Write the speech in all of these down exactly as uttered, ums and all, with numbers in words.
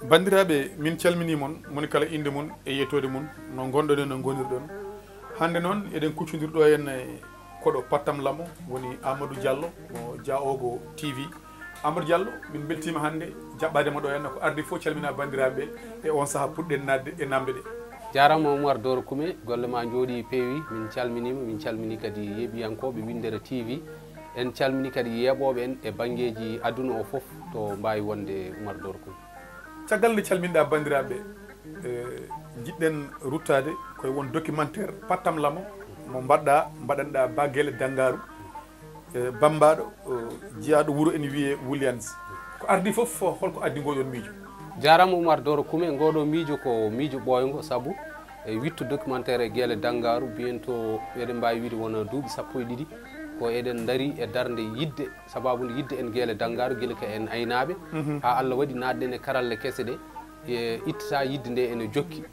Banndiraaɓe, min calminii mon, moni kala innde mum e yettoode mum, no ngonɗon e no ngonirɗon. Hannde noon, eɗen kuccondiri ɗo en e koɗo Pattam Lamo, woni Amadou Diallo, mo Diaogo T V. Amadou Diallo, min mbeltiima hannde jaɓɓaade ma ɗo en. Ko ardii fof, calminaa banndiraaɓe e oon sahaa puɗɗen naatde e naamnde ɗe. Jaaraama Oumar Doro Kume, golle ma njooɗii peewi, min calminiima, min calminii kadi yeeɓiyankooɓe Winndere T V. En calminii kadi yeeɓooɓe en e banngeeji aduna o fof to mbaawi wonde, Oumar Doro Kume. Caggal nde calminɗaa banndiraaɓe, eh, njiɗɗen ruttaade koye won documentaire Pattam Lamo mo mbaɗɗaa, mbaɗanɗaa Ba Gele Dangaaru, eh, bammbaaɗo, eh, jeyaaɗo wuro ene wiyee Williams. Ko ardii fof, holko addi ngoo ɗoon miijo? Jaaraama Oumar Doro Kume, ngoo ɗoo miijo ko miijo ɓooyngo, sabu e wiɗto documentaire e Geele Dangaaru, biyen to eɗen mbaawi wiyde wona duuɓi sappo e ɗiɗi, ko eɗen ndarii e darnde yiɗde, sabaabu nde yiɗde en Geele Dangaaru, gila ka en aynaaɓe, haa Allah waɗi naatɗen e karalle kese ɗe, e ittata yiɗde nde ene jokki.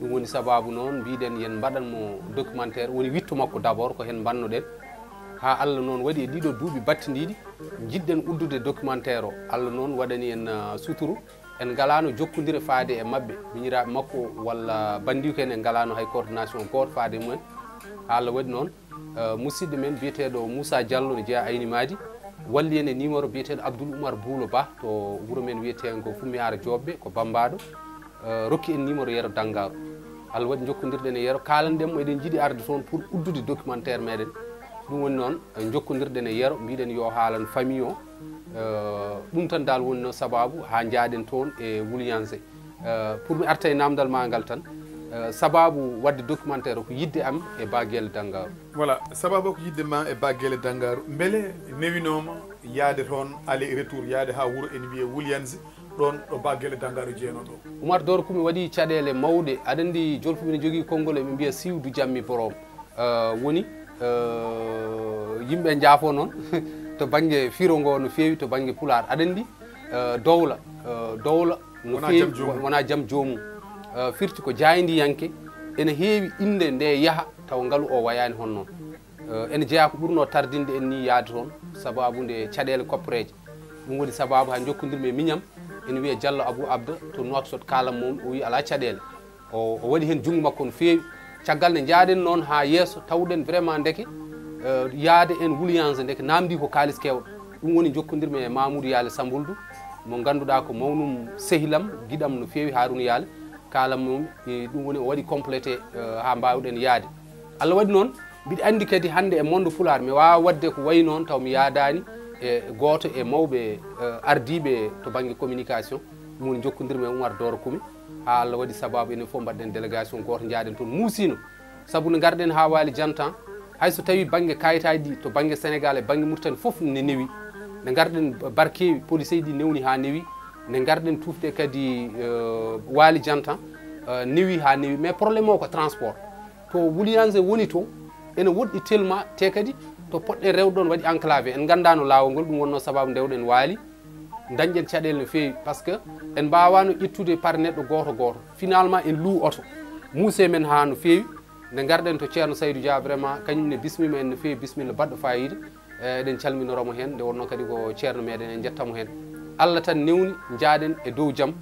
Ɗum woni sabaabu noon mbiɗen yen mbaɗan mo documentaire, woni wiɗto makko d'abord, ko heen mbannoɗen. Haa Allah noon waɗi e ɗiɗo duuɓi battindiiɗi, njiɗɗen uddude documentaire o. Allah noon waɗani en, ah, suturu. En ngalaano jokkondire faade e maɓɓe, miñiraaɓe makko walla banndiiko en, en ngalaano hay coordination gooto faade e mumen. Haa Allah waɗi noon, eh, musidɗo men biyeteeɗo Moussa Diallo no jeyaa Ayni Maadi, walli en e numéro biyeteeɗo Abdoul Oumar Boulo Ba to wuro men wiyeteengo Fummiyaara Joobbe, ko bammbaaɗo, eh, rokki en numéro Yero Dangaaru. Allah waɗi jokkondirɗen e Yero, kaalanɗen mo eɗen njiɗi arde toon pour uddude documentaire meɗen. Ɗum woni noon, eh, jokkondirɗen e Yero, mbiɗen yo haalan famille o. Eh, ɗum tan dal woni no sabaabu haa njaaɗen toon e Wulyanse. Eh, pour mi arta e naamndal maa ngal tan, eh, sabaabu waɗde documentaire o ko yiɗde am e Ba Gele Dangaaru. Voilà, sabaabu o ko yiɗde ma e Ba Gele Dangaaru. Mbele newinooma yaade toon aller et retour, yaade haa wuro ene wiyee Wulyanse, ɗoon ɗo Ba Gele Dangaaru jeyanoo ɗo? Oumar Doro Kume, waɗi caɗeele mawɗe. Aɗa anndi jolfuɓe ne njogii konngol, eɓe mbiya siiwdu jammi boroom. Eh, woni, eh, yimɓe njaafo noon to bannge firo ngo no feewi to bannge Pulaar. Aɗa anndi, eh, dowla, eh, dowla no Wona feewi, jam joomum. Wona jam joomum. Eh, firti ko jaayndiyanke, ene heewi innde nde yaha tawa ngalu o wayaani hono noon. Eh, ene jeyaa ko ɓurnoo tardinde en ni yaade toon, sabaabu nde caɗeele koppereeje. Ɗum woni sabaabu haa njokkondirmi e miñam, ene wiyee Diallo Abou Abda to Nouakchott, kaalan mum, o wiyi alaa caɗeele. O, o waɗi heen junngo makko no feewi. Caggal nde njaaden noon haa yeeso, tawɗen vraiment ndeke, eh, yaade en Wulyanse ndeke naamndii ko kaalis keewɗo. Ɗum woni njokkondirmi e Mamoudou Yaali Sambuldu, mo ngannduɗaa ko mawnum sehilam, giɗam no feewi, Harouna Yaali, kaalan mum, eh, ɗum woni o waɗi complété, eh, haa mbaawɗen yaade. Allah waɗi noon, mbiɗa anndi kadi hannde e monde Pulaar, mi waawaa waɗde ko wayi noon taw mi yaadaani e gooto e mawɓe, eh, ardiiɓe to bannge communication. Ɗum woni njokkondirmi e Oumar Doro Kume, haa Allah waɗi sabaabu enen fof mbaɗɗen délégation gooto, njaaɗen toon, muusiino. Sabu nde ngarɗen haa Waali Jantan, hay so tawii bannge kayitaaji ɗi to bannge Senegaal e bannge Mauritanie fof ne newi. Nde ngarɗen Barkeewi, police ji ɗi newni haa newi. Nde ngarɗen tufde kadi, eh, Waali Jantan, eh, newi haa newi. Mais problème o ko transport. To Wulyanse woni to, ene woɗɗi tellement, te kadi to poɗɗen rewde ɗoon waɗi enclavé. En nganndaano laawol ngol, ɗum wonnoo sabaabu ndewɗen Waali, dañɗen caɗeele no feewi, parce que en mbaawaano ƴettude par neɗɗo gooto gooto. Finalement, en luu oto, muuse men haa no feewi. Nde ngarɗen to Ceerno Saydu Dia, vraiment, kañum ne bismiima en no feewi, bismilla baɗɗo faayiida. Eh, eɗen calminoro mo heen, nde wonnoo kadi ko ceerno meɗen, en njettamo heen. Allah tan newni, njaaɗen e dow jam,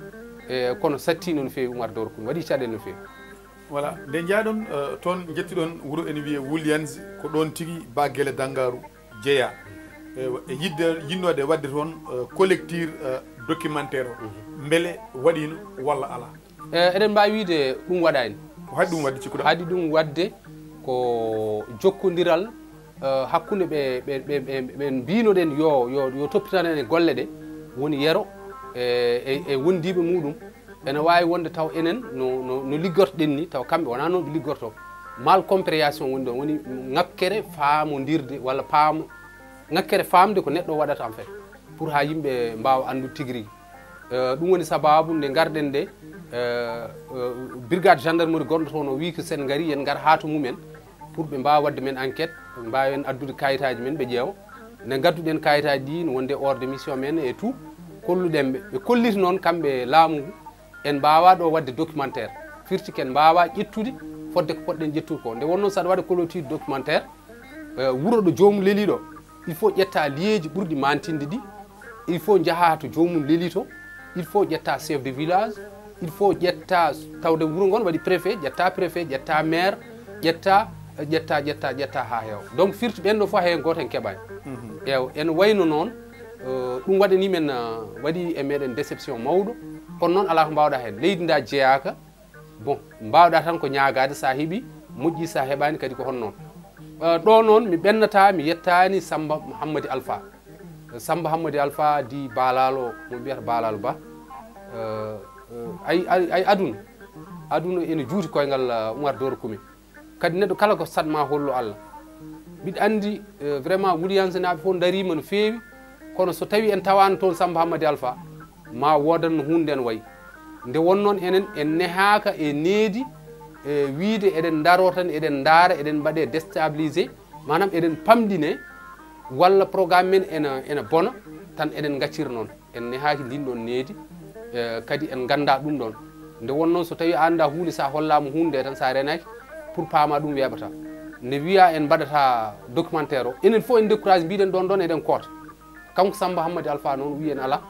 eh, kono sattiino no feewi, Oumar Doro Kume, waɗi caɗeele no feewi. Voilà, nde njaaɗon, eh, toon, njettuɗon wuro ene wiyee Wulyanse, ko ɗoon tigi Ba Gele Dangaaru jeyaa. E, e yiɗde, yiɗnoode waɗde toon, eh, collectir, eh, documentaire o. Mbele waɗiino walla alaa? Eh, eɗen mbaawi wiyde ɗum waɗaani. Ko haɗi ɗum waɗde, cikkuɗaa? Haɗi ɗum waɗde ko jokkondiral, eh, hakkunde ɓe, ɓe, ɓe, ɓe, ɓe mbiinoɗen yo, yo, yo toppitano en e golle ɗe, woni Yero e, e, e wondiiɓe muɗum. Ene waawi wonde taw enen no, no, no liggortoɗen ni, taw kamɓe wonaa noon ɓe liggortoo. Mal compréhension woni ɗoon, woni ŋakkere faamondirde walla paamo, ŋakkere faamde ko neɗɗo waɗata en fait, pour haa yimɓe mbaawa anndude tigi rigi. Eh, ɗum woni sabaabu nde ngarɗen nde, eh, eh, brigade gendarmerie gonɗo toon o wii ko sen ngari, yen ngar haa to mumen, pour ɓe mbaawa waɗde men enquête, ɓe mbaawa en addude kayitaaji men, ɓe ƴeewa. Nde ngadduɗen kayitaaji ɗi, no wonde ordre de mission men et tout, kolluɗen ɓe. Ɓe kolliti noon kamɓe laamu ngu, en mbaawaa ɗo waɗde documentaire. Firti ken mbaawaa ƴettude fodde ko poɗɗen ƴettude ko. Nde wonnoo saɗa waɗa clôture documentaire, eh, wuro ɗo joomum lelii ɗo, il faut ƴetta liyeeji ɓurɗi mantinde ɗi, il faut njahaa to joomum lelii to, Il faut ƴetta chef de village, il faut ƴetta, tawde wuro ngon waɗi préfet, ƴetta préfet, ƴetta maire, ƴetta ƴetta ƴetta ƴetta haa heewa. Donc firti ɓen ɗo fof hay gooto en keɓaani. Eewa, ene wayno noon, eh, ɗum waɗani men, eh, waɗi e meɗen déception mawɗo. Kono noon alaa ko mbaawɗaa heen, leydi nda jeyaaka. Bon, mbaawɗaa tan ko ñaagaade, so a heɓii moƴƴi, so a heɓaani kadi ko hono noon. Eh, ɗo noon mi ɓennataa mi yettaani Samba Hammadi Alpha. Samba Hammadi Alpha di Baalalo, mo mbiyata Baalalo Ba. Eh, eh, ay, ay, ay aduna, aduna ene juuti koyngal, eh, Umar Doro Kumi. Kadi neɗɗo kala ko saɗ ma hollu Allah. Mbiɗa anndi, eh, vraiment Wuliyansanaaɓe fof ndariima no feewi, kono so tawi en tawaano toon Samba Hammadi Alpha, ma woodan no huunde nden wayi. Nde won noon enen en nehaaka e needi, e wiide eɗen ndaroo tan, eɗen ndaara, eɗen mbaɗee déstabilisé, maanaam eɗen pamɗinee, walla programme men ena, ena bona, tan eɗen ngaccira noon. En nehaaki ndin ɗon needi, eh, kadi en nganndaa ɗum ɗon. Nde won noon so tawi a anndaa huunde, so a hollaama huunde nde tan, so a renaaki, pour paama ɗum weeɓata. Nde wiya en mbaɗata documentaire o, enen fof en décourage, mbiɗen ɗon ɗon eɗen koota. Kanko Samba Hammadi Alpha noon wiyi en alaa,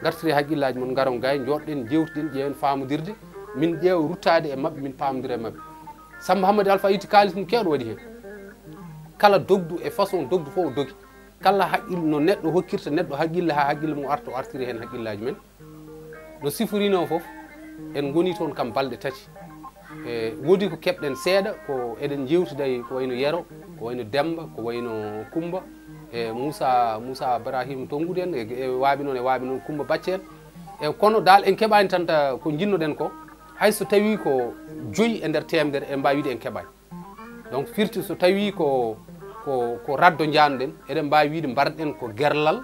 ngartire haqqillaaji mon, ngaron gay, njooɗɗen, njeewtiden, ƴeewen faamondirde, min ƴeewa ruttaade e maɓɓe, min paamondira e maɓɓe. Samba Hammadi Alpha itti kaalis mum keewɗo waɗi heen. Kala dogdu e façon dogdu fof o dogi. Kala haqqil-, no neɗɗo hokkirta neɗɗo haqqille haa haqqille mum arta, o artiri heen haqqillaaji men. No siforinoo fof, en ngoni toon kam balɗe tati. E, woodi ko keɓɗen seeɗa, ko eɗen njeewtida e ko wayno Yero, ko wayno Demmba, ko wayno Kummba, e Muusa, Muusa Barahim Tonngude en, e, e waaɓe noon, e waaɓe noon Kummba Bacce en. E, kono dal en keɓaani tan ta ko njiɗnoɗen ko, hay so tawii ko joyi e nder teemedere, en mbaawi wiide en keɓaani. Donc firti so tawii ko, ko, ko raddo njaanɗen, eɗen mbaawi wiide mbarɗen ko gerlal.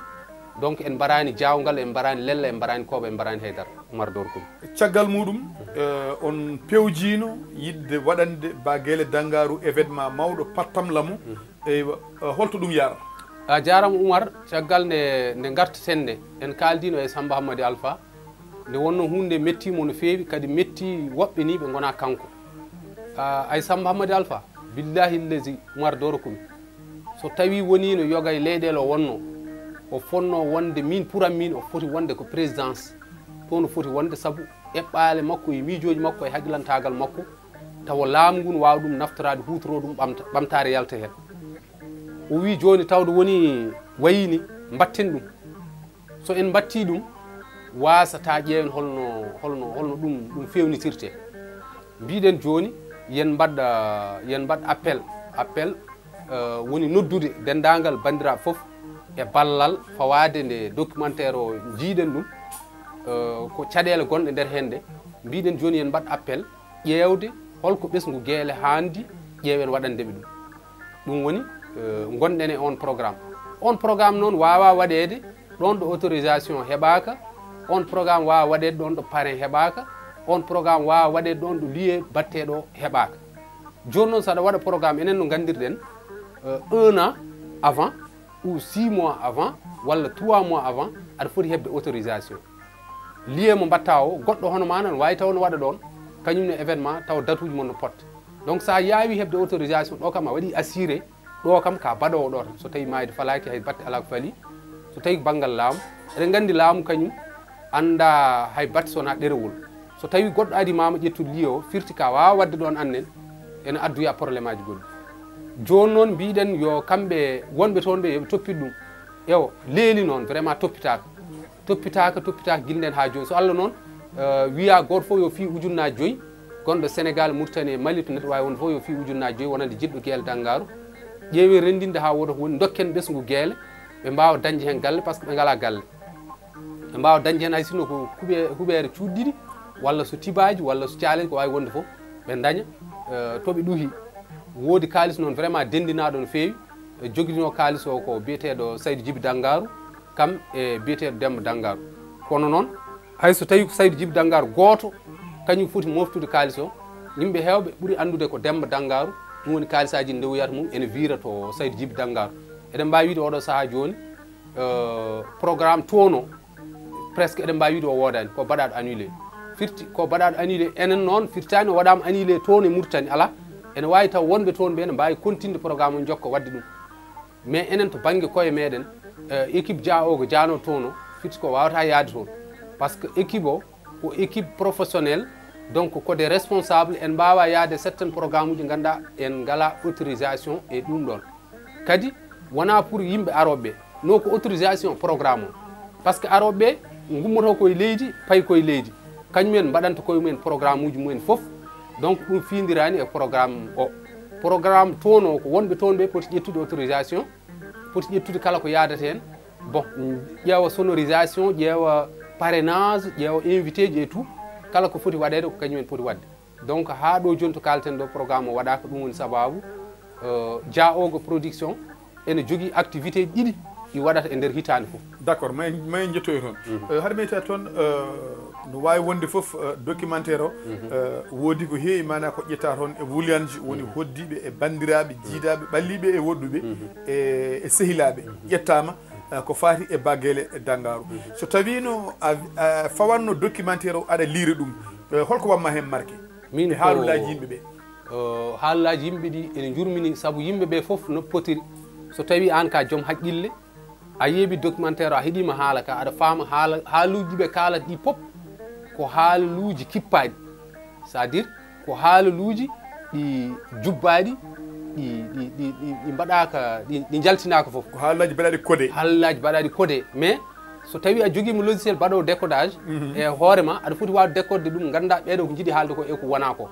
Donc en mbaraani jaawngal, en mbaraani lella, en mbaraani kooba, en mbaraani haydara. Umar Doro Kumi. Caggal muɗum, eh, on pewjiino yiɗde waɗande Ba Geele Danngaru événement mawɗo pattam lamo. Eywa, eh, holto ɗum yaara? A jaaraama Umar, caggal nde, nde ngarteten nde, en kaaldiino e Samba Hammadi Alpha. Nde wonnoo huunde nde mettii mo no feewi, kadi mettii woɓɓe nii ɓe ngonaa kanko. Ah, ay Samba Hammadi Alpha, billahi llazi Umar Doro Kumi. So tawii wonii no yoga e leyɗeele o wonnoo, o fotnoo wonde miin pour am miin o foti wonde ko présidence. Toon o foti wonde sabu eɓɓaale makko e miijooji makko e haqqilantaagal makko, tawa laamu ngun waawa ɗum naftoraade, huutoroo ɗum ɓamta-, ɓamtaare yalta heen. O wii jooni tawde woni wayii ni, mbatten ɗum. So en mbattii ɗum, waasataa ƴeewen holno, holno, holno ɗum, ɗum feewnitirtee. Mbiɗen jooni, yen mbaɗ, yen mbaɗ appel. Appel, eh, woni noddude denndaangal banndiraaɓe fof e ballal fawaade nde documentaire o njiiɗen ɗum, eh, ko caɗeele gonɗe nder heen nde. Mbiɗen jooni yen mbaɗ appel. Ƴeewde holko ɓesngu Geele haandi ƴeewen waɗande ɓe ɗum. Ɗum woni, eh, ngonɗen e on programme. On programme noon waawaa waɗeede ɗoon ɗo autorisation heɓaaka, on programme waawaa waɗeede ɗoon ɗo parrain heɓaaka, on programme waawaa waɗeede ɗoon ɗo lieu batteeɗo heɓaaka. Jooni noon so aɗa waɗa programme, enen no nganndirɗen, eh, un an avant, ou six mois avant, walla trois mois avant, aɗa foti heɓde autorisation. Lieu mo mbaɗtaa o, goɗɗo hono maa noon waawi taw no waɗa ɗoon, kañum ne événement, taw datuuji mon no potta. Donc, so a yaawi heɓde autorisation, ɗo kam a waɗi assuré, ɗo kam ka baɗoowo ɗo tan. So tawii maayde falaaki, hay batte alaa ko falii. So tawii ko banngal laamu, eɗen nganndi laamu kañum anndaa hay batte so wonaa ɗerewol. So tawii goɗɗo adii maa mo ƴettude lieu o, firti ka waawa waɗde ɗoon annen, ene addoya probléme aji goɗɗi. Jooni noon mbiɗen yo kamɓe wonɓe toon ɓe yo ɓe toppit ɗum. Ewo, leeli noon vraiment toppitaaka. Toppitaaka, toppitaaka gila ndeen haa jooni. So Allah noon, eh, wiyaa gooto fof yo fii ujunnaaji joyi, gonɗo Sénégal, Mauritanie, Mali, to neɗɗo waawi wonde fof yo fii ujunnaaji joyi, wonande jiɗɗo Geele Danngaru. Ƴeewen renndinde haa wooda ko woni, ndokken ɓesngu Geele, ɓe mbaawa dañde heen galle, par ce que ɓe ngalaa galle. Ɓe mbaawa dañde heen hay sinno ko kuɓe-, huɓeere cuuɗi ɗiɗi, walla so tibaaji, walla so caaleeji, ko waawi wonde fof, ɓe ndaña, eh, to ɓe ɗuhi. Woodi kaalis noon vraiment denndinaaɗo no feewi, eh, jogidinoo kaalis o ko biyeteeɗo Saydu Jibi Danngaru, kam e biyeteeɗo Demmba Danngaru. Kono noon, hay so tawii ko Saydu Jibi Danngaru gooto, kañum foti mooftude kaalis o, yimɓe heewɓe ɓuri anndude ko Demmba Danngaru, ɗum woni kaalisaaji ndewoyata mum ene viira to Saydu Jibi Danngaru. Eɗen mbaawi wiide oɗo sahaa jooni, eh, programme toon o, presque eɗen mbaawi wiide o woodaani, ko baɗaaɗo annulé. Firti ko baɗaaɗo annulé, enen noon firtaani o waɗaama annulé toon e Mauritanie, alaa. Ene waawi taw wonɓe toon ɓe ene mbaawi continde programme o, njokka waɗde ɗum. Mais enen to bannge koye meɗen, eh, équipe Dia o ko Diano toon o, firti ko waawataa yaade toon. Par ce que équipe o ko équipe professionnelle, donc ko des responsables, en mbaawa yaade certains programme uji ngannduɗaa en ngala autorisation e ɗum ɗon. Kadi wona pour yimɓe arooɓe ɓe, no ko autorisation programme o. Par ce que arooɓe ɓe ngummoto koye leydi, payi koye leydi. Kañum en mbaɗanta koye mumen programme uji mumen fof. Donc ɗum fiindirani e programme o. Programme toon o ko wonɓe toon ɓe poti ƴettude autorisation, poti ƴettude kala ko yaadata heen. Bon, ƴeewa sonorisation, ƴeewa parrainage, ƴeewa invité ji et tout. Kala ko foti waɗeede ko kañum en poti waɗde. Donc haa ɗo jooni to kaalten ɗo programme o waɗaaka, ɗum woni sababu euh, Diaogo Production ene jogii activité ɗiɗi ɗi waɗata e nder hitaande fof. D'accord, ma en ma en njettoyo toon. Euh, haɗa meta toon euh, no waawi wonde fof euh, documentaire o euh, woodi ko heewi maanaa ko ƴetta toon e wuliyanji woni hoddiiɓe e banndiraaɓe jiidaaɓe ɓalliiɓe e woɗɗuɓe e e sehilaaɓe ƴettaama euh, ko faati e baggele e danngaaru. So tawiino a a fawanno documentaire o aɗa liira ɗum euh, holko wamma heen marqué? Min e haalullaaji yimɓe ɓe. Haalullaaji yimɓe ɗi ene njurmini sabu yimɓe ɓe fof no potiri. So tawi aan ka joom haqqille, a yeeɓi documentaire o, a heɗiima haala ka, aɗa faama haala haaluuji ɓe kaalata ɗi pop ko haaluuji kippaaɗi. C'est à dire ko haaluuji ɗi jubbaaɗi, ɗi ɗi ɗi ɗi ɗi mbaɗaaka, ɗi ɗi njaltinaaka fof. Ko haalullaaji mbaɗaaɗi codé. Haalullaaji mbaɗaaɗi codé, mais so tawi a jogiima logiciel baɗoowo décodage e hoore ma, aɗa foti waawde décodde ɗum, nganndaa ɓeeɗo ko njiɗi haalde ko e ko wonaa ko.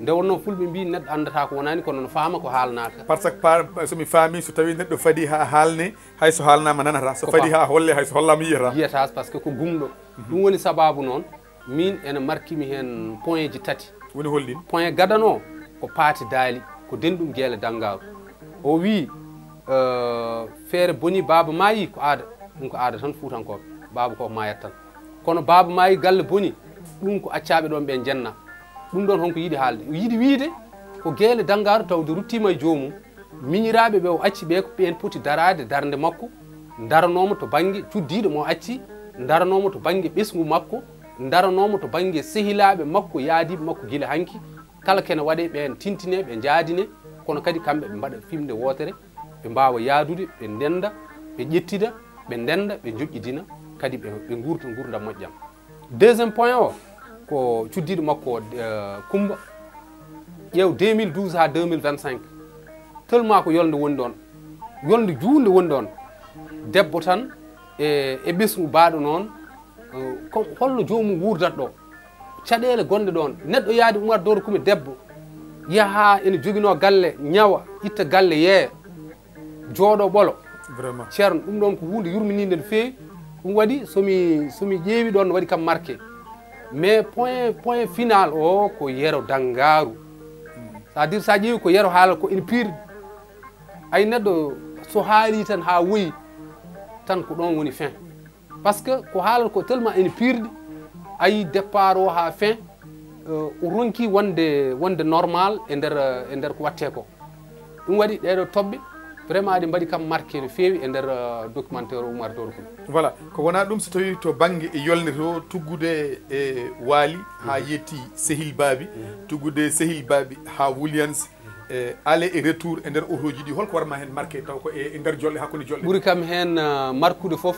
Nde wonnoo fulɓe mbii neɗɗo anndata ko wonaani kono no faama ko haalnaaka. Par ce que par somi faami so tawi neɗɗo fadi ha haalne, hay so haalnaama nanata, so fadi ha holle, hay so hollaama yiyata. Yiyata par ce que ko gumɗo. Ɗum woni sababu noon min ene markimi heen point ji tati. Woni holɗin? Point gadano ko paati daali, ko denɗum geele danngaaru. O wii euh, feere boni baaba maayi ko aada. Ɗum ko aada tan fuutankooɓe, baaba ko maayat tan. Kono baaba maayi galle boni, ɗum ko accaaɓe ɗoon ɓe njenna. Ɗum ɗoon honko yiɗi haalde? O yiɗi wiide ko geele danngaaru tawde ruttiima e joomum. Miñiraaɓe ɓe o acci ɓe ko ɓeen poti daraade darnde makko, ndaranooma to bannge cuddiiɗo mo acci, ndaranooma to bannge ɓesngu makko, ndaranooma to bannge sehilaaɓe makko, yaadiiɓe makko gila hanki. Kala kene waɗe ɓeen tintine, ɓe njaadine, kono kadi kamɓe ɓe mbaɗa fimde wootere, ɓe mbaawa yaadude, ɓe ndennda, ɓe ƴettida, ɓe ndennda, ɓe njoƴƴidina, kadi ɓe ɓe nguurta nguurndam moƴƴam. Deuxième point o ko cuddiiɗo makko o Kummba, ƴeew deux mille douze haa deux mille vingt-cinq, tellement ko yolnde woni ɗoon, yolnde juulnde woni ɗoon. Debbo tan e e ɓesngu baaɗo noon. Ko holno joomum wuurdat ɗo? Caɗeele gonɗe ɗoon, neɗɗo yaade Umar Doro Kume debbo, yaha ene joginoo galle, ñawa, itta galle, yeeya, jooɗo ɓolo. Vraiment. Ceerno, ɗum ɗoon ko huunde yurminiinde no feewi. Ɗum waɗi somi somi ƴeewi ɗoon no waɗi kam marqué. Mais point point final o ko Yero Dangaaru. C'est à dire so a ƴeewi ko Yero haala ko ene piirɗi. Ay neɗɗo so haali tan haa woyi tan ko ɗoon woni fin. Par ce que ko haalata ko tellement ene piirɗi, a yii départ o haa fin, euh, o ronki wonde wonde normal e nder e nder ko watte ko. Ɗum waɗi ɗeɗo toɓɓe vraiment aɗi mbaɗi kam marqué no feewi e nder euh, documentaire o Umar Doro Koli. Voilà, ko wona ɗum so tawi to bangge e yolnde to tuggude e waali ha yetti sehil baabi, tuggude sehil baabi ha Williams, e aller et retour e nder otoji ɗi, holko warma hen marqué taw ko e e nder jolɗe, hakkunde jolɗe? Ɓuri kam hen euh, markude fof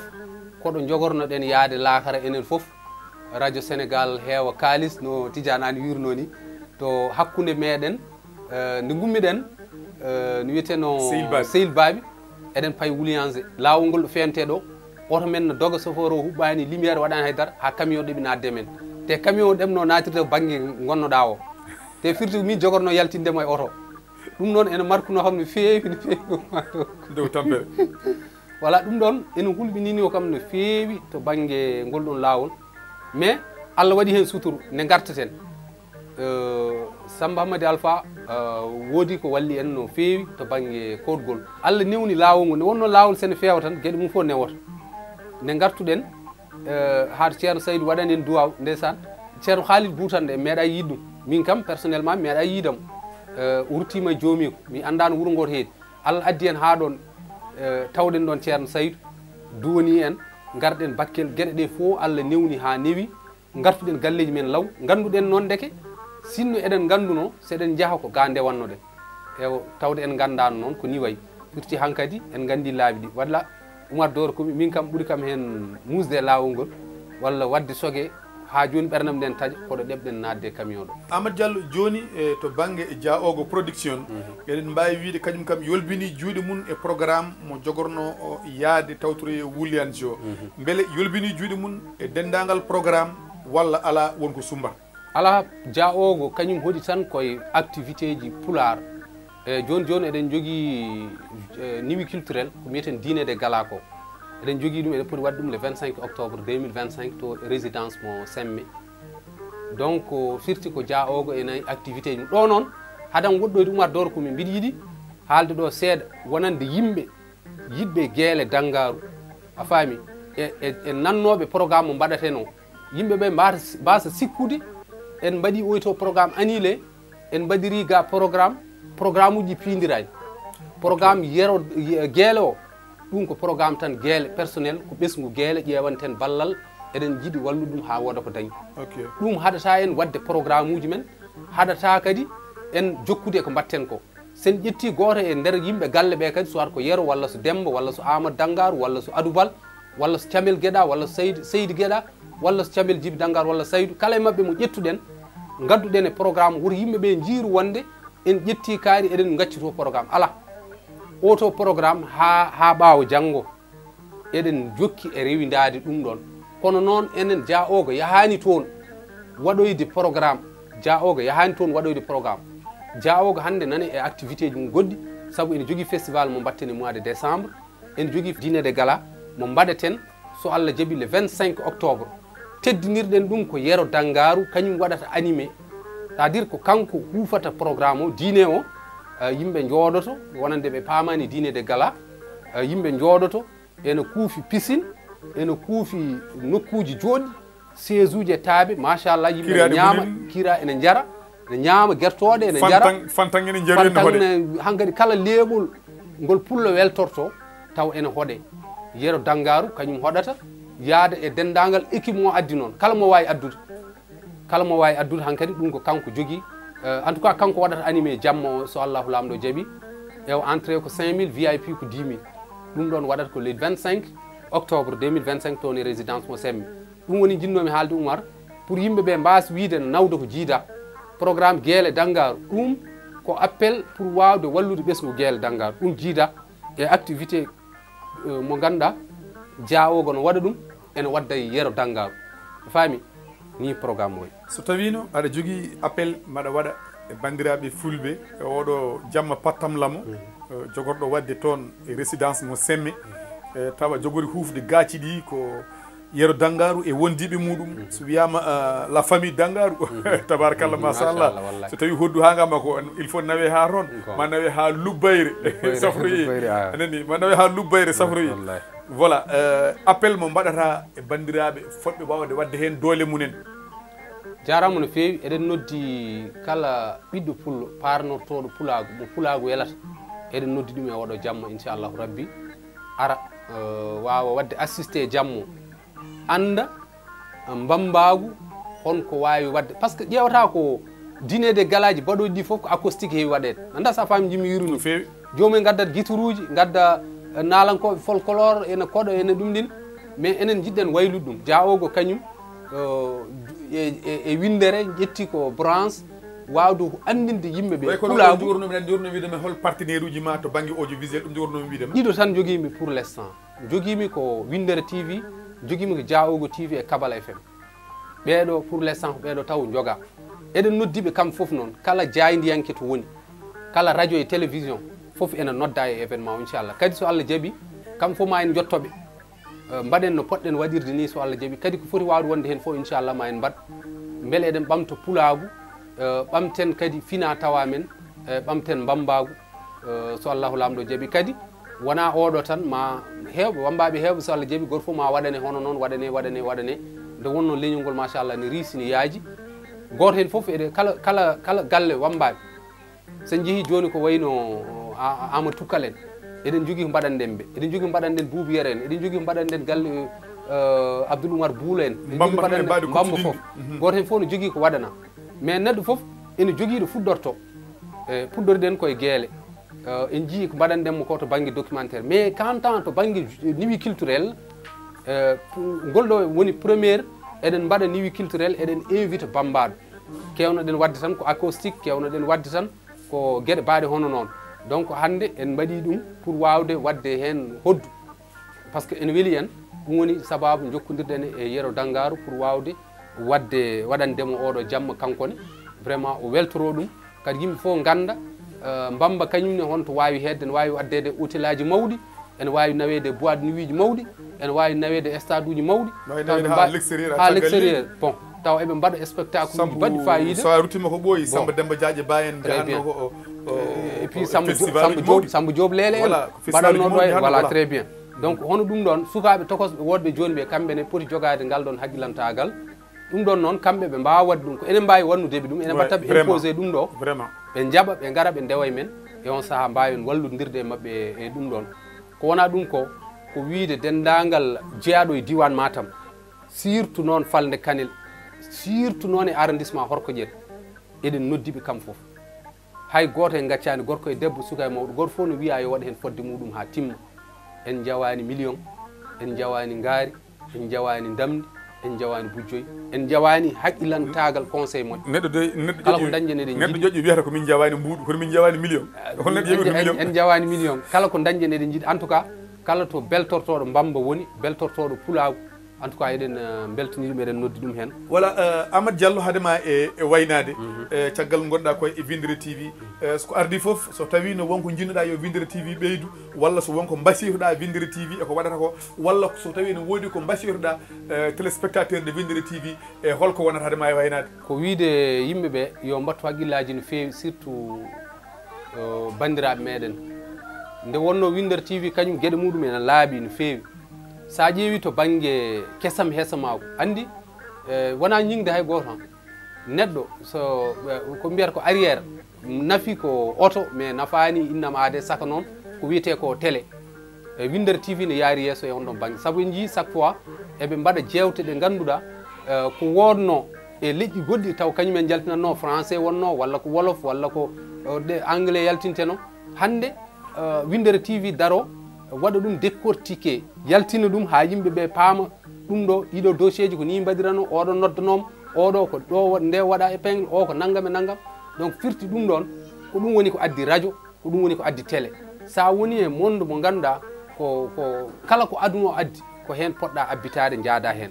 koɗo jogornoɗen yaade laakara enen fof. Radio Sénégal heewa kaalis no Tidiane Anne wirno ni, to hakkunde meɗen euh, nde gummiɗen euh, no wiyeteno Sehil Baabi. Sehil Baabi, eɗen payi Williams, laawol ngol ɗo feewte ɗo, oto men no doga, chauffeur o huɓɓani lumière, waɗani haydara, ha camion ɗeɓi nadde men. Te camion o ɗemno natirde ko bangge gonnoɗa o. Te firti ko min jogorno yaltinde mo e oto. Ɗum noon ene markuno kam no feewi, no feewi. Dow tampere. Voilà, ɗum ɗon ene hulɓinini o kam no feewi to bangge ngol ɗon laawol. Mais Allah waɗi heen suturu nde ngartaten. Euh, Samba Hamadi Alpha euh, woodi ko walli en no feewi to bangge koɗgol. Allah newni laawol ngol, nde wonno laawol sene feewa tan geɗe mum fof newoto. Nde ngartuɗen euh, haa Ceerno Saydu waɗani en duwaaw, ndeysaan. Ceerno Khalid Buutan de meeɗa yiide ɗum. Min kam personnellement mi meeɗa yiidam. Euh, o ruttiima e joomiiko, mi anndaano wuro ngoo to heedi. Allah addi en haa ɗoon, eh, tawɗen ɗoon Ceerno Saydu, duwanii en, ngarɗen Bakkel, geɗe ɗe fof Allah newni haa newi, ngartuɗen galleeji men law, ngannduɗen noon ndeke, sinno eɗen ngannduno, so eɗen njaha ko ga ndewannoɗen. Ewa, tawde en nganndaano noon ko ni wayi. Firti hankadi en nganndi laabi ɗi. Walla Umar Doro ko min kam ɓuri kam heen muusde e laawol ngol. walla waɗde soge, haa jooni ɓernam nden taƴa, koɗo ɗeɓɗen naatde e camion ɗo. Amadou Diallo, jooni e to bannge Diaogo Production, eɗen mbaawi wiyde kañum kam yolbinii juuɗe mum e programme mo jogornoo o yahde tawtoroye Wulliyanji o. Mbele yolbinii juuɗe mum e denndaangal programme walla alaa, won ko summbata? Alaa, Diaogo kañum hoɗi tan ko e activité ji pulaar. E jooni jooni eɗen njogii e nuit culturelle ko mbiyeten Dîner de gala ko. Eɗen njogii ɗum, eɗen poti waɗde ɗum le vingt-cinq octobre deux mille vingt-cinq to résidence mo Semme. Donc firti ko Diaogo ene activité ji mum. Ɗo noon, hadan woɗɗoyde Oumar Doro ko min mbiɗa yiɗi haalde ɗo seeɗa wonande yimɓe yiɗɓe Geele Danngaru, a faami, e, e, e nannooɓe programme mo mbaɗaten o. Yimɓe ɓe mbaasa, mbaasa sikkude en mbaɗii oyto programme annulé, en mbaɗirii ga programme, programme uji piindiraani. Programme Yero, Geele o, ɗum ko programme tan Geele personnel, ko ɓesngu Geele ƴeewanten ballal, eɗen njiɗi wallude ɗum haa wooda ko dañi. Ɗum haɗata en waɗde programme uji men, haɗata kadi en jokkude e ko mbaɗten ko. Sen ƴetti gooto e nder yimɓe galle ɓe kadi, soit ko Yero walla so Demba walla so Amadou Danngaru walla so Adoubal walla so Camel Geɗa walla so Seydi, Seydi Geɗa walla so Camel Jibi Danngaru walla Saydu, kala e maɓɓe mo ƴettuɗen, ngadduɗen e programme, woto yimɓe ɓe njiiru wonde en ƴetti kaari eɗen ngacci to programme. Alaa, oto programme haa, haa ɓaawo janngo. Eɗen jokki e rewindaade ɗum ɗoon. Kono noon enen Diaogo yahaani toon waɗoyde programme. Diaogo yahaani toon waɗoyde programme. Diaogo hannde nani e activité ji mum goɗɗi, sabu ene jogii festival mo mbaɗten e mois de décembre. Ene jogii dîner de gala mo mbaɗaten, so Allah jaɓi, le vingt-cinq octobre. Teddinirɗen ɗum ko Yero Danngaru, kañum waɗata animé. C'est-à-dire ko kanko huufata programme o, dîner o, eh, yimɓe njooɗoto, wonande ɓe paamaani dîner de gala, eh, yimɓe njooɗoto, ene kuufi piscine, ene kuufi nokkuuji jooɗɗi, chaise uji e taabe, machallah, yimɓe ene ñaama, kira ene njara, ene ñaama gertooɗe, ene njara. Fantan, fantan ene njaru ene hoɗe. Hankadi kala leeɓol ngol pullo weltorto, taw ene hoɗe. Yero Danngaru, kañum hoɗata, yaada e denndaangal équipe mo addi noon, kala mo waawi addude. Kala mo waawi addude hankadi, ɗum ko kanko jogii. Eh, en tout cas, kanko waɗata animé jamma o, so Allahu Laamɗo jaɓi. E o entrée ko cinq mille, V I P ko dix mille. Ɗum ɗoon waɗata ko le vingt-cinq octobre deux mille vingt-cinq, toon e résidence mo Sembe. Ɗum woni njinnoomi haalde Oumar, pour yimɓe ɓe mbaasa wiyde no nawda ko jiida. Programme Geele Danngaru, ɗum ko appel pour waawde wallude ɓesngu Geele Danngaru. Ɗum jiida e activité, eh, mo ngannduɗaa, Diaogo no waɗa ɗum, ene wadda e Yero Danngaru. A faami? Nii programme o wayi. So tawiino aɗa jogii appel mbaɗa waɗa e banndiraaɓe fulɓe e oɗo jamma pattamlamo, eh, jogorɗo waɗde toon e résidence mo Semme, eh, tawa jogori huufde gaaci ɗi ko Yero Danngaru e wondiiɓe muɗum. So wiyaama, ah, la famille Danngaru, tabarakallah, machallah. So tawi hoddu haa ngam ko, il faut nawe haa toon, ma nawe haa Lubbayre, safroyi. Anani, ma nawe haa Lubbayre, safroyi. Voilà, eh, appel mo mbaɗata e banndiraaɓe fotɓe waawde waɗde heen doole mumen. Jaaraama no feewi. Eɗen noddi kala ɓiɗɗo pullo, paarnortooɗo pulaagu, mo pulaagu welata. Eɗen noddi ɗum e oɗo jamma, inchallahu rabbi. Ara, eh, waawa waɗde assisté jamma o. Annda, eh, mbammbaagu, hon ko waawi waɗde. Par ce que ƴeewata ko dîner de galaaji baɗooji ɗi fof ko acoustique heewi waɗeede. Annda so a faami njimmi wiiru ni. No feewi. Joomum en ngaddat gitaruuji, ngadda, eh, naalankooɓe folklore, ene koɗo, ene ɗum ɗin. Mais enen njiɗɗen waylude ɗum. Diaogo kañum, eh, e, e, e winndere ƴetti ko branche waawde anndinde yimɓe ɓe pulaagu. Way kono ko jogornomi, aɗa jogorno wiide men hol partenaire uji ma to bannge audiovisuel, ɗum jogornomi wiide ma? Ɗiɗo tan njogiimi pour l'instant. Njogiimi ko Winndere T V, njogiimi ko Diaogo T V e Kabala F M. Ɓeeɗo, pour l'instant, ko ɓeeɗo taw njoga. Eɗen noddi ɓe kam fof noon, kala jaayndiyanke to woni, kala radio e télévision, fof ene nodda e événement o, inchallah. Kadi so Allah jaɓi, kam fof ma en njotto ɓe. Eh, mbaɗen no poɗɗen waɗirde ni, so Allah jaɓi. Kadi ko foti waawde wonde heen fof, inchallah, ma en mbaɗ. Mbele eɗen ɓamta pulaagu, eh, ɓamten kadi fina tawa men, eh, ɓamten mbammbaagu, eh, so Allahu Laamɗo jaɓi. Kadi wonaa oɗo tan, ma heewɓe, wammbaaɓe heewɓe, so Allah jaɓi, gooto fof ma waɗane hono noon, waɗane, waɗane, waɗane. Nde wonnoo leñol ngol, machallah, ne riisi, ne yaaji. Gooto heen fof, eɗe kala, kala, kala galle wammbaaɓe, so en njehii jooni ko wayno, a-, a-, Amadou Tukkal en, eɗen njogii ko mbaɗanɗen ɓe. Eɗen njogii ko mbaɗanɗen Buubu Yero en. Eɗen njogii ko mbaɗanɗen galle, eh, Abdoul Oumar Buulo en. Eɗen njogii ko mbaɗanɗen Mbambo fof. Gooto heen fof no jogii ko waɗanaa. Mais neɗɗo fof ene jogii ɗo fuɗɗortoo. E, puɗɗoriɗen koye Geele. Eh, en njiyii ko mbaɗanɗen mo ko to bannge documentaire. Mais quant à to bannge ju-, nuit culturelle, Eh, ngol ɗo woni première, eɗen mbaɗa nuit culturel, eɗen invite bammbaaɗo. Kewnoɗen waɗde tan ko acoustique, kewnoɗen waɗde tan ko geɗe baaɗe hono noon. Donc hannde en mbaɗi ɗum pour waawde waɗde heen hoddu. Par ce que ene weli en, ɗum woni sabaabu njokkondirɗen e Yero Dangaaru pour waawde waɗde, waɗande mo oɗo jamma kankone. Vraiment o weltoro ɗum. Kadi yimɓe fof ngannda, eh, Mbamba kañum ne honto waawi heedde, ene waawi addeede hôtelaaji mawɗi, ene waawi naweede boîte nuitji mawɗi, ene waawi naweede stade uji mawɗi. No e Taw naweede ɓe haa mba- l'extérieur, haa caggal l'extérieur. Leydi. Bon, taw eɓe mbaɗa spectacle uji Sambu, baɗɗi faayiida. So a ruttiima ko ɓooyi, Bon. Samba Demba Diadio Ba en Très bien. Jahanno ko, o, o, Eh, et puis o Samba Diop, festival Samba uji Diop, mawɗi. Samba Diop Leele en Voilà, ko festival uji mbaɗatnoo ɗo mawɗi e, hannde, voilà, voilà. Très bien. Donc hono ɗum ɗon, sukaaɓe tokosɓe woɗɓe jooni ɓe, kamɓe ne poti jogaade ngal ɗon haqilantaagal. Ɗum ɗon noon, kamɓe ɓe mbaawa waɗde ɗum. Ko enen mbaawi waɗnude ɓe ɗum, enen Ouais, mbaɗta ɓe vraiment. Imposer ɗum ɗo. Vraiment. Ɓe njaɓa, ɓe ngara, ɓe ndewa e men. E on sahaa mbaawen walludirde e maɓɓe e, e ɗum ɗon. Ko wonaa ɗum ko, ko wiyde denndaangal jeyaaɗo e diiwaan Matam. Surtout noon Falnde Kanel. Surtout noon e arrondissement Horkoƴel. Eɗen noddi ɓe kam fof. Hay gooto en ngaccaani, gorko e debbo, suka e mawɗo. Gooto fof no wiya yo waɗ heen fodde muɗum haa timma. En njawaani million, en njawaani ngaari, en njawaani ndamndi, en njawaani bujjoy, en njawaani haqilantaagal conseil moƴƴo. Neɗɗo de, neɗɗo Kala ko ƴoƴƴo, dañde neɗen neɗɗo njiɗi. Ƴoƴƴo wiyata ko min njawaani mbuuɗu, kono min njawaani million. Hol neɗɗo En, yeɓi ko en, million? En njawaani million. Kala ko dañde neɗen njiɗi. En tout cas, kala to beltortooɗo Mbamba woni, beltortooɗo Pulaagu, en tout cas, eɗen, eh, mbeltini ɗum, eɗen noddi ɗum heen. Voilà, eh, Amadou Diallo, hade ma e, e waynaade, eh, caggal ngonɗa koye e Windere T V, eh, so ko ardi fof, so tawi no wonko njiɗnoɗa yo Windere T V ɓeydu, walla so wonko mbasiytoɗa Windere T V e ko waɗata ko, walla so tawi no woodi ko mbasiytoɗa, eh, téléspectateur de Windere T V, e holko wonata hade ma e waynaade? Ko wiyde yimɓe ɓe yo mbattu haqqillaaji no feewi, surtout, eh, banndiraaɓe meɗen. Nde wonno Windere T V kañum geɗe muɗum ene laaɓi no feewi. Sa ƴeewi to bannge kesam hesam, anndi, eh, wona ñiŋde hay gooto han. Neɗɗo so, eh, ko mbiyata ko arrière, nafi ko oto, mais nafaani innam aade saka noon ko wiyetee ko télé. E Windere T V ne yaari yeeso e on ɗon bannge. Sabu en njiyii chaque fois eɓe mbaɗa jeewte ɗe ngannduɗaa, eh, ko wonno e leƴƴi goɗɗi taw kañum en njaltinatno, français wonno, walla ko wolof, walla ko, eh, ɗe anglais yaltinteno. Hannde, eh, Windere T V daro, waɗa ɗum décortiquer, yaltina ɗum haa yimɓe ɓe paama ɗum ɗo, ɗiɗo dossier ji ko ni mbaɗirano, oɗo noddanoma, oɗo ko ɗo wa-, nde waɗa épingle, o ko nanngam e nanngam. Donc firti ɗum ɗon, ko ɗum woni ko addi radio, ko ɗum woni ko addi télé. Sa woni e monde mo ngannduɗaa ko, ko kala ko aduna o addi, ko heen poɗɗa abbitaade, njaada heen.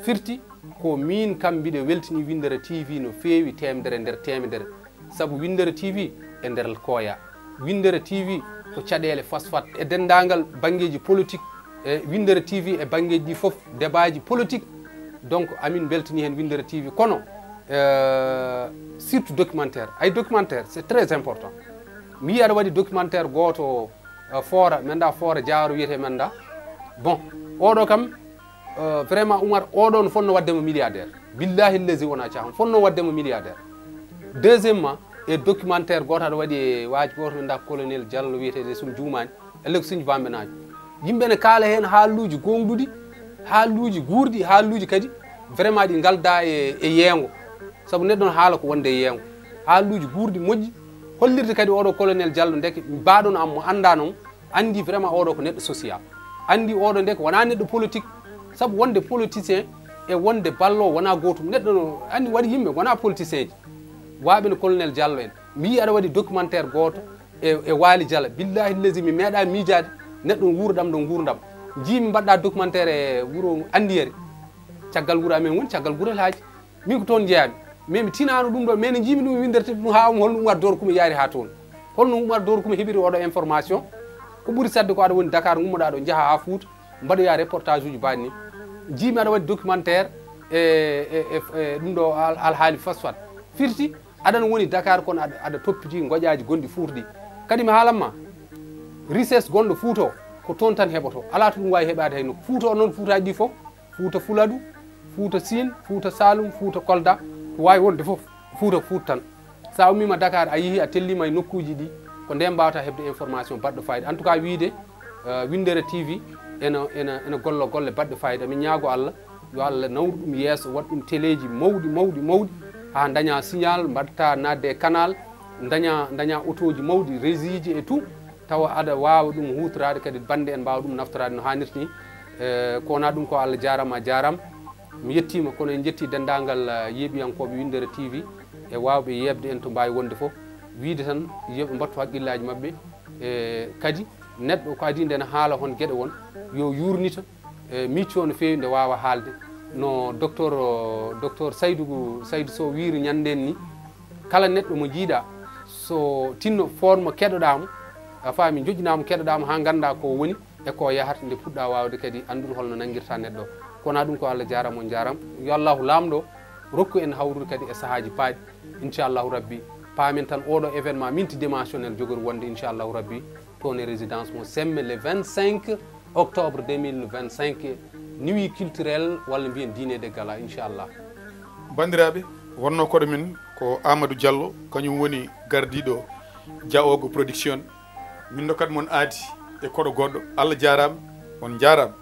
Firti ko min kam mbiɗo weltini Windere T V no feewi, teemedere nder teemedere. Sabu Windere T V e nder koya. Windere T V ko caɗeele fasfat e denndaangal banngeeji politique, e Windere T V e banngeeji ɗi fof, debaaji politique. Donc amin mbeltini heen Windere T V, kono, euh, surtout documentaire. Ay, documentaire, c'est très important. Mi yii aɗa waɗi documentaire gooto, euh, Foora, mi anndaa Foora Jaaro wiyetee, mi anndaa. Bon, oɗo kam, euh, vraiment, Oumar, oɗo no fotno waɗde mo milliardaire. Billahi llazi wona caaxaan, fotno waɗde mo milliardaire. Deuxièmement, e documentaire gooto aɗa waɗi e waaji gooto, mi anndaa, colonel Diallo wiyetee, so mi juumaani, Alex Sinj Bambenaajo. Yimɓe ne kaala heen haaluuji goongɗuɗi, haaluuji guurɗi, haaluuji kadi vraiment ɗi ngalda e, e yeengo. Sabu neɗɗo no haala ko wonde e yeengo. Haaluuji guurɗi moƴƴi, hollirde kadi oɗo colonel Diallo ndeke baaɗono am mo anndaa noon, anndi vraiment oɗo ko neɗɗo social. Anndi oɗo ndeke wona neɗɗo politique, sabu wonde politicien e wonde ballo wona gootum. Neɗɗo no anndi waɗi yimɓe wona politicien ji. Waaɓe no colonel Diallo en. Mi yii aɗa waɗi documentaire gooto e, e Waali Jala. Billahi llazi mi meeɗa miijaade neɗɗo nguurɗam ɗo nguurndam. Njiimi mbaɗɗa documentaire e wuro Andiyere. Caggal wuro amen woni caggal Gurel Haaji. Min ko toon njeyami. Mais mi tinaano ɗum ɗo, mais no njiimi ɗum e Windere T V ɗum haa um holno Oumar Doro Kuma yaari haa toon. Holno Oumar Doro Kuma heɓiri oɗo information. Ko ɓuri saɗde ko aɗa woni Dakar, ngummoɗa ɗo, njaha haa Fuuta, mbaɗoya reportage uji baaɗi ni. Njiimi aɗa waɗi documentaire e, e, e, e ɗum ɗo al-, alhaali fasfat. Firti, aɗa no woni Dakar, kono aɗa, aɗa toppiti ngoƴaaji gonɗi Fuuta ɗi. Kadi mi haalan ma, richesse gonɗo Fuuta o, ko toon tan heɓoto. Alaa to ɗum waawi heɓaade hay nokku. Fuuta o noon, Fuutaaji ɗi fof, Fuuta Fuladu, Fuuta Siin, Fuuta Saalum, Fuuta Kolda, ko waawi wonde fof, Fuuta ko Fuuta tan. Sa ummiima Dakar, a yehii, a telliima e nokkuuji ɗi, ko ndeen mbaawata heɓde information baɗɗo fayida. En tout cas, wiyde, eh, Windere T V ena, ena, ena golla golle baɗɗe fayida. Min ñaago Allah, yo Allah nawru ɗum yeeso, waɗ ɗum teleeji mawɗi, mawɗi, mawɗi, haa daña signal, mbaɗta naatde e canal, daña, daña otooji mawɗi, régie ji et tout, tawa aɗa waawa ɗum huutoraade, kadi bannde en mbaawa ɗum naftoraade no haanirta ni. E, ko wonaa ɗum ko Allah jaaraama, a jaaraama. Mi yettiima, kono en njetti denndaangal, eh, yeeɓiyankooɓe Winndere T V e waawɓe yeeɓde en to mbaawi wonde fof. Wiyde tan, yo ɓe mbattu haqqillaaji maɓɓe. E, kadi, neɗɗo ko adii nde ene haala hon geɗe won, yo yuurnito, e, miccoo no feewi nde waawa haalde. No docteur, o, docteur Saydu, Saydu Sow wiyri ñanndeen ni, kala neɗɗo mo njiiɗaa, so tinno forme keɗoɗaa mo, a faami, njoƴƴinaa mo, keɗoɗaa mo haa nganndaa ko woni, e ko yahata nde puɗɗa waawde kadi anndude holno nanngirta neɗɗo. Kono ɗum ko Allah jaaraama, on jaaraama. Yo Allahu laamɗo rokku en hawrude kadi e sahaaji paaɗi. Inchallahu Rabbi, paamen tan oɗo événement multidimensionnel jogori wonde, inchallahu Rabbi, toon e résidence mo Semme le vingt-cinq octobre deux mille vingt-cinq, nuit culturelle walla mbiyen dîner de gala, inchallah. Banndiraaɓe, wonnoo koɗo men ko Amadou Diallo, kañum woni gardiiɗo Diawogo Production. Min ndokkat mon aadi e koɗo goɗɗo. Allah jaaraama, on njaaraama.